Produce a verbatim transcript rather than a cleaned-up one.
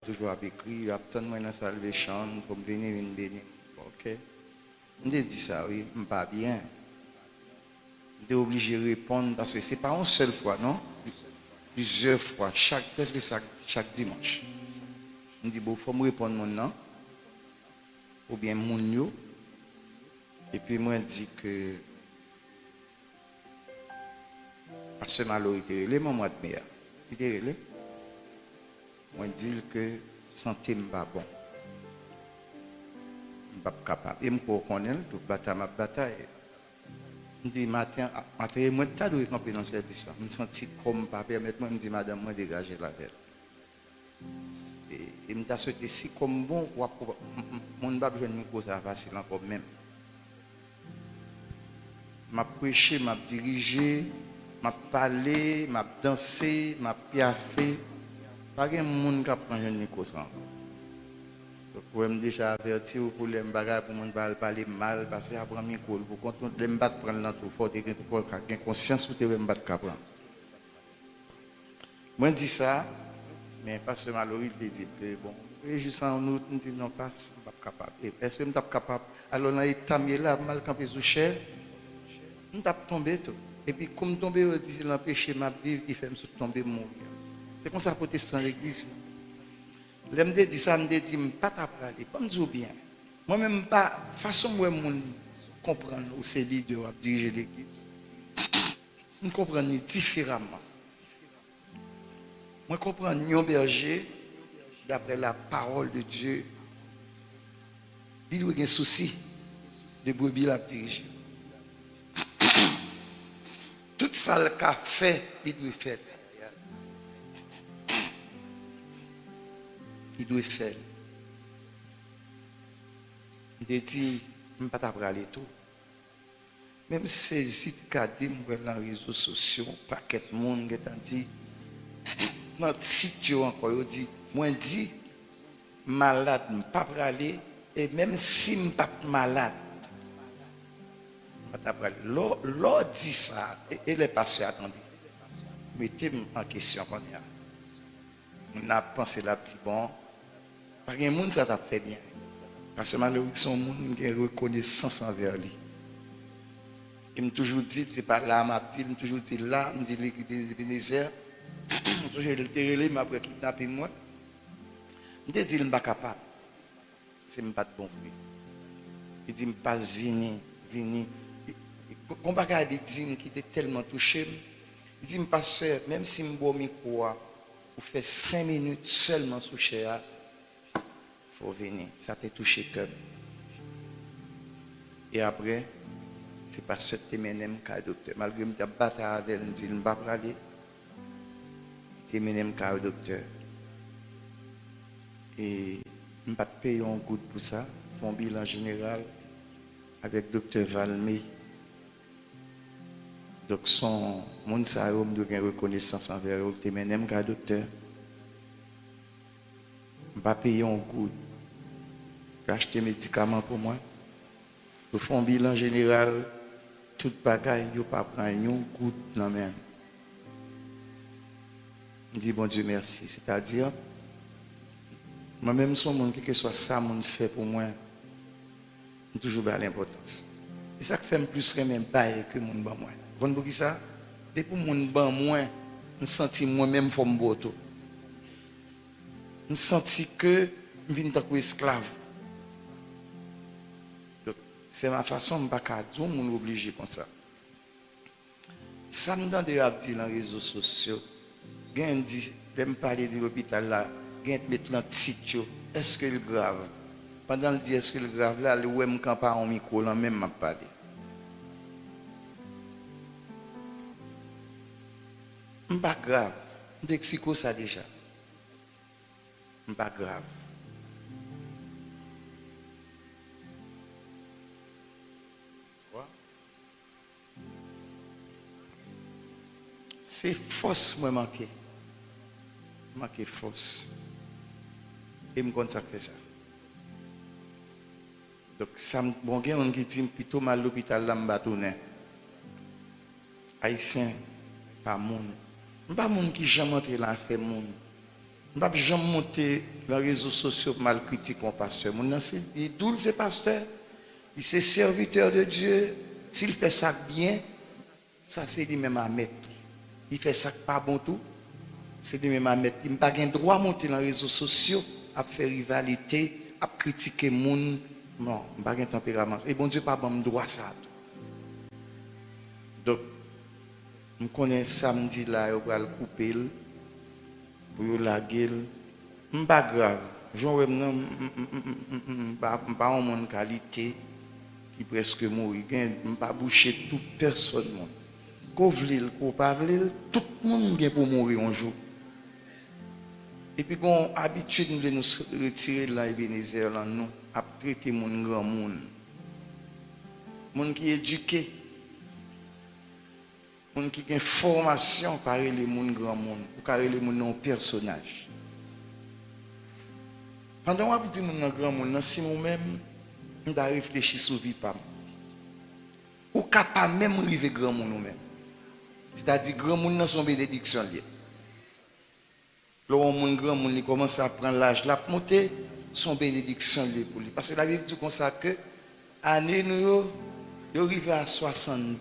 toujou ap ekri, yo ap tann mwen nan Salvation pou m vini, vin beni. Ok. M te di sa, wi, m pa byen. M te oblije reponn, paske se pa yon sèl fwa, non. Plizyè fwa, chak, prèske chak, chak dimanch. M di, bon, fò m reponn moun nan, oubyen moun yo. Epi mwen di ke Pastè Malory te rele m an mwa d me a. Li te rele. Mwen di l ke sante m pa bon. M p ap kapab. E m kwè w konnen l tou, batay m ap batay. M di, maten, maten, mwen t ta dwe kanpe nan sèvis la. M santi kò m pa pèmèt mwen, m di madanm mwen degaje l avè l. E, e m ta swete si kò m bon, w ap, m, m, moun p ap jwenn mikwo sa a fasil ankò menm. M ap preche, m ap dirije, m ap pale, m ap danse, m ap pyafe. Pa gen moun k ap pran jwenn mikwo sa ankò. Donk, ou wè m deja avèti w pou lè m bagay pou moun pa al pale m mal, paske a pran mikwo l pou kont ou. Lè m pa t pran l nan tou, fò w te gen, fò w ka gen konsyans ou te wè m pa t ka pran. Mwen di sa, men pastè Malory te di m ke, bon, e jis an out, m di, non, pas, m p ap kapab. E èske m t ap kapab? Alò, nan eta m ye la, m al kanpe sou chè, m t ap tonbe tou. Epi, kou m tonbe, yo di se l anpeche m ap viv ki fè m sot tonbe, m mouri. Se konsa pwotestan legliz. Lè m te di sa, m te di, m pa ta prale. Ban m di w byen. Mwen menm, m pa, fason m wè moun konprann ou se lidè w ap dirije legliz, m konprann li diferaman. Mwen konprann yon bèje, daprè la parole de Dieu, li dwe gen sousi de brebi l ap dirije. Tout sa l ka fè, li dwe fè l. Li dwe fè l. M te di, m pa ta prale tou. Men m sezi t gade m wè nan rezo sosyo, pakèt moun gentan di, nan tit yo ankò, yo di, mwen di, malad, m pa prale, e menm si m pa t malad, m pa ta prale. Lè w, lè w di sa, e, e lè pastè a tande, mete m an kesyon kounye a. Moun nan ap panse, l ap di, bon, pa gen moun sa t ap fè byen. Pastè Malory se yon moun m gen rekonesans anvè li. E m toujou di l, se pa la m ap di l, m toujou di l la, m di legliz Ebenezer. M sonje l te rele m apre kidnaping mwen. M te di l m pa kapab. Se m pa t bon vre. Li di m, pas, vini, vini. Li, li, gon bagay li di m ki te tèlman touche m. Li di m, pastè, menm si m ba w mikwo a, ou fè senk minit sèlman sou chè a, fò w vini. Sa te touche kè m. E apre, se pastè k te mennen m kay doktè. Malgre m t ap batay avè l, m di l m pa prale. Li te mennen m kay doktè. E m pa t peye yon goud pou sa. Fè yon bilan jeneral avèk doktè Valme. Donk, se yon moun sa yo, m dwe gen rekonesans anvè yo, ki te mennen m kay doktè. M pa peye yon goud. Yo achte medikaman pou mwen. Yo fè yon bilan jeneral, tout bagay, yo pa pran yon goud nan men m. M di Bondye mèsi. Sètadi, mwen menm, se yon moun, kèlkeswa sa moun fè pou mwen, m toujou ba l enpòtans. E sa k fè m plis renmen bay ke moun ban mwen. Ou konn poukisa? Depi moun ban mwen, m santi mwen menm fò m ba w tou. M santi ke m vin tankou esklav. Donk, se ma fason, m pa ka di yon moun oblije konsa. Sa m tande yo ap di nan rezo sosyo, gen di, lè m pale de lopital la, gen met nan tit yo, èske l grav? Pandan l di èske l grav la, li wè m kanpe a yon mikwo nan men m, m ap pale. M pa grav. M te eksplike w sa deja. M pa grav. Se fòs mwen manke. Manke fòs. E m konn sa k fè sa. Donk, sa m, bon, gen moun ki di m pito m al lopital la, m pa tounen. Ayisyen pa moun. M pa moun ki janm antre nan afè moun. M p ap janm monte nan rezo sosyo pou m al kritike yon pastè. Moun nan se, li di w l se pastè, li se sèvitè de Dye. Si l fè sa k byen, sa se li menm a mèt li. Li fè sa k pa bon tou, se li menm a mèt li. M pa gen dwa monte nan rezo sosyo ap fè rivalite, ap kritike moun. Non, m pa gen tanperaman sa. E Bondye pa ban m dwa sa a tou. Donk, m konnen samdi la, yo pral koupe l pou yo lage l. M pa grav. Jan w wè m nan, m, m, m, m, m, m, m pa, m pa yon moun kalite ki prèske mouri. Gen, m pa bouche tout pèsòn moun. Ko vle l, ko pa vle l, tout moun gen pou mouri yon jou. Epi gon abitid m vle nou s-, retire l nan Ebenezer lan nou, ap trete moun granmoun. Moun ki edike, moun ki gen fòmasyon pa rele moun granmoun. Ou ka rele moun nan yon pèsonaj. Pandan w ap di moun nan granmoun nan, si mwen menm, m ta reflechi sou vi pa m. Ou ka pa menm rive granmoun ou menm. Sètadi granmoun nan se yon benediksyon l ye. Lè w wè yon moun granmoun, li kòmanse ap pran laj, l ap monte, se yon benediksyon l ye pou li. Paske Labib di konsa ke ane nou yo, yo rive a swasanndis.